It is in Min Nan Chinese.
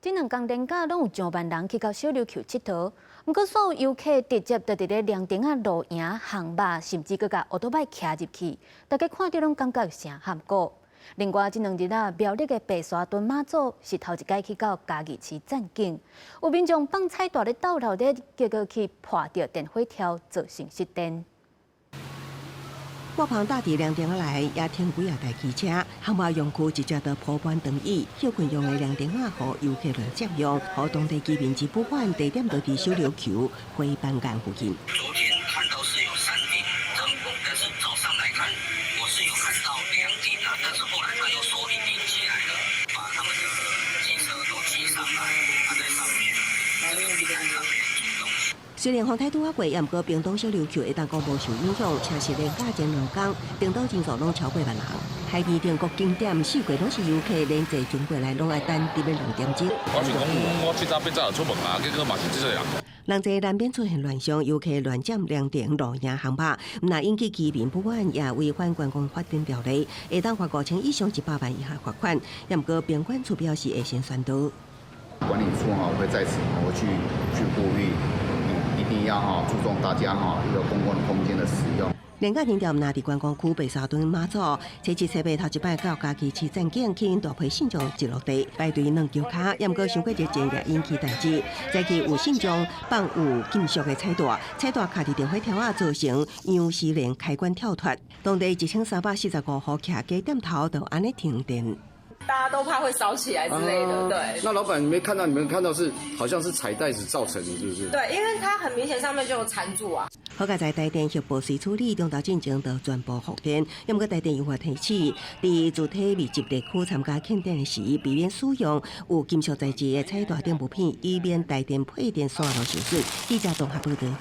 這兩工連假攏有上萬人去到小琉球𨑨迌，毋過所有遊客直接就佇咧涼亭仔露營、烘肉，甚至閣共歐多拜騎入去，大家看著攏感覺誠罕過。另外，這兩日啊，苗栗的白沙屯媽祖是頭一擺去到嘉義市讚景，有民眾放彩帶咧鬥鬧咧，結果去破著電火柱，造成失電。割棚搭佇涼亭仔內，也停幾仔台機車，烘肉用具直接就鋪滿長椅，歇睏用的涼亭仔予遊客亂佔用，予當地居民真不滿，地點就佇小琉球花斑岩附近。昨天看到是有三頂帳篷，但是早上來看，我是有看到兩頂啊，但是後來他又說一頂起來了，把他們的機車都騎上來，他在上面這個平台上面煮東西。雖然風台拄仔過，也毋過屏東小琉球會當講無受影響，車是連假前兩工，登島人數攏超過萬人。海邊頂各景點四季攏是遊客，連坐船過來攏愛等佇欲2點鐘。我是講，我七早八早就出門啊，結果嘛是這濟人。人濟難免出現亂象，遊客亂佔涼亭露營烘肉，毋但引起居民不滿，也違反觀光發展條例，會當罰5000以上100萬以下罰款。也毋過邊管處表示會先宣導。管理處哈會在此我去呼籲，一定要哈注重大家哈一個公共空間的使用。連假停電若佇觀光區白沙屯媽祖，初七初八頭一擺到嘉義市讚景，吸引大批信眾擠落地排隊軟轎跤，也毋過傷過熱情也引起代誌。早起有信眾放有金屬的彩帶，彩帶卡佇電火柱仔，造成楊絲連開關跳脫。當地1345戶徛家店頭就按呢停電。大家都怕會燒起來之類的，對。那老闆，你沒看到？你們看到是好像是彩帶子造成的，是不是？對，因為它很明顯上面就有纏住啊。好佳哉台電協報隨處理，中晝進前就全部復電。毋過台電有提醒，佇主體密集地區參加慶典時，避免使用有金屬材質的彩帶等物品，以免台電配電線路受損。記者綜合報道。